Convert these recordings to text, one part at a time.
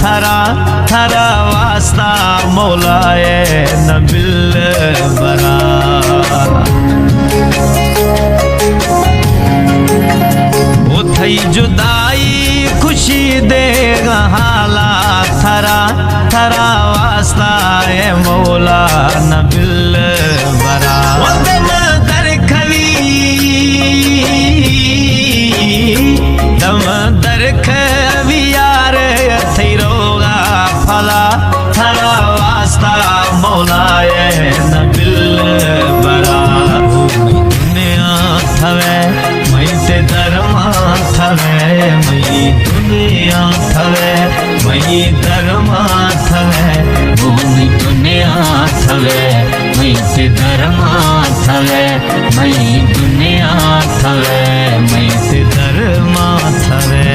تھرا، تھرا واسطہ مولائے نہ بل برا۔ او تھئی جدائی خوشی دے گا حالا، تھرا، تھرا واسطہ اے مولا نہ بل برا۔ او دم در کھوی، دم در کھوی یار، تھئی روگا پھلا، تھرا واسطہ مولائے نہ بل برا۔ دنیا تھوے مئی تے درما تھوے، مئی دنیا تھوے، مئی درما تھوے، بھومی دنیا تھوے، مئی تے درما تھوے، مئی دنیا تھوے، مئی تے درما تھوے۔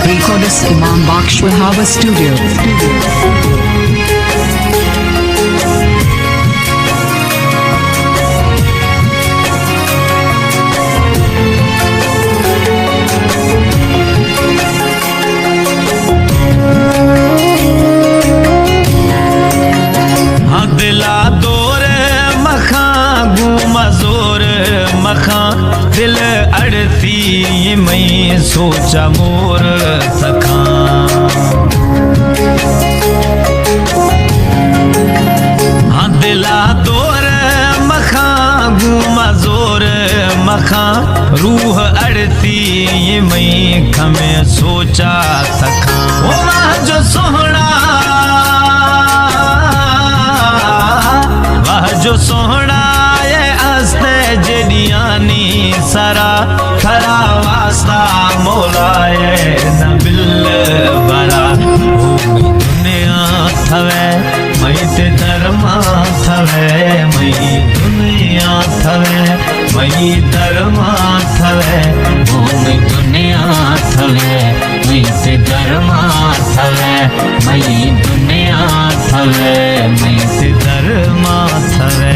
Recordist Imam Baksh Wahaba Studio. ہاں دلا دور مخاں، گوں مزور مخاں، دل اڑتی مئی سوچا مور سکھاں۔ ہاں دلا دور مخاں، گوں مزور مخاں، روح اڑتی مئی کھمے سوچا سکھاں۔ او واہ جو سوہنا، واہ جو سوہنا اے است جیڑھیانی سرا، تھرا واسطہ مولائے نہ بل برا۔ او مئی دنیا تھوے، مئی تے درما تھوے، مئی دنیا تھوے، مئی درما تھوے، او مئی دنیا تھوے، مئی تے درما تھوے، مئی دنیا تھوے، مئی تے درما تھوے۔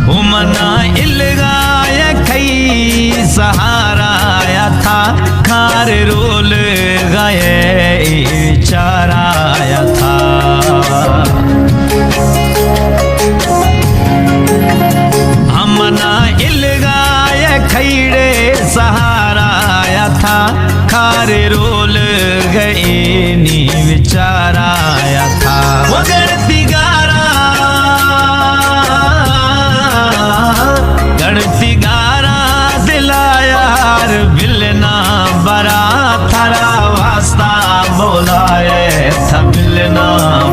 او منا الگا یا کئی سہارا یا تھا، کھار رول گئے چارا یا تھا۔ ہم منا الگا یا کھیڑے سہارا یا تھا، کھار رول گئے نی وچارا یا تھا۔ وہ گڑتی گارا، گڑتی گارا دلا یار بل نہ برا، تھرا واسطہ مولائے تھا بل نہ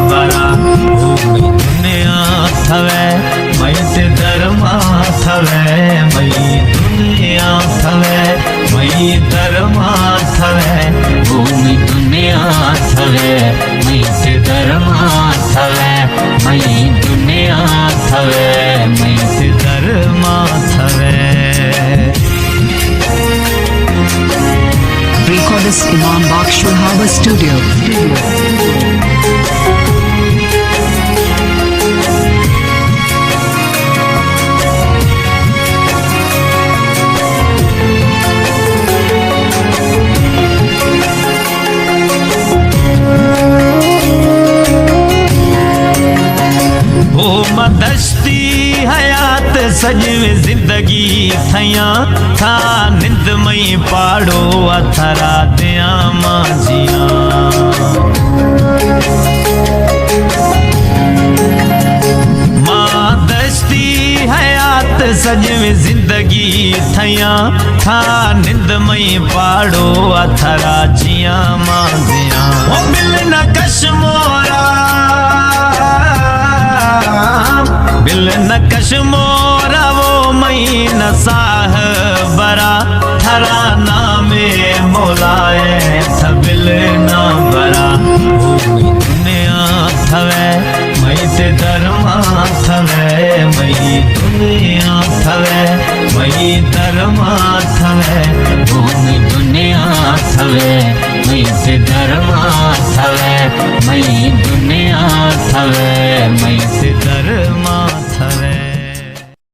برا۔ او مئی دنیا تھوے، مئی تے درما تھوے، مئی دنیا تھوے، مئی درما تھوے، او مئی دنیا تھوے، مئی تے درما تھوے، مئی دنیا تھوے، مئی تے درما تھوے۔ Recordist Imam Baksh Wahaba Studio. او ما دشتی حیات سجویں زندگی تھیاں، تھا نند مئی پاڑو ءَ تھرا دیاں ما جیاں۔ ما دشتی حیات سجویں زندگی تھیاں، تھا نند مئی پاڑو ءَ تھرا جیاں ما دیاں۔ او بل نہ کش مورا، بل نہ کش مورا، او مئی نہ ساہ برا، تھرا نام مولائے تھا بل نہ برا۔ او مئی دنیا تھوے، مئی تے درما تھوے، مئی دنیا تھوے، مئی درما تھوے، بھومی دنیا تھوے، مئی سے درما تھوے، مئی دنیا تھوے، مئی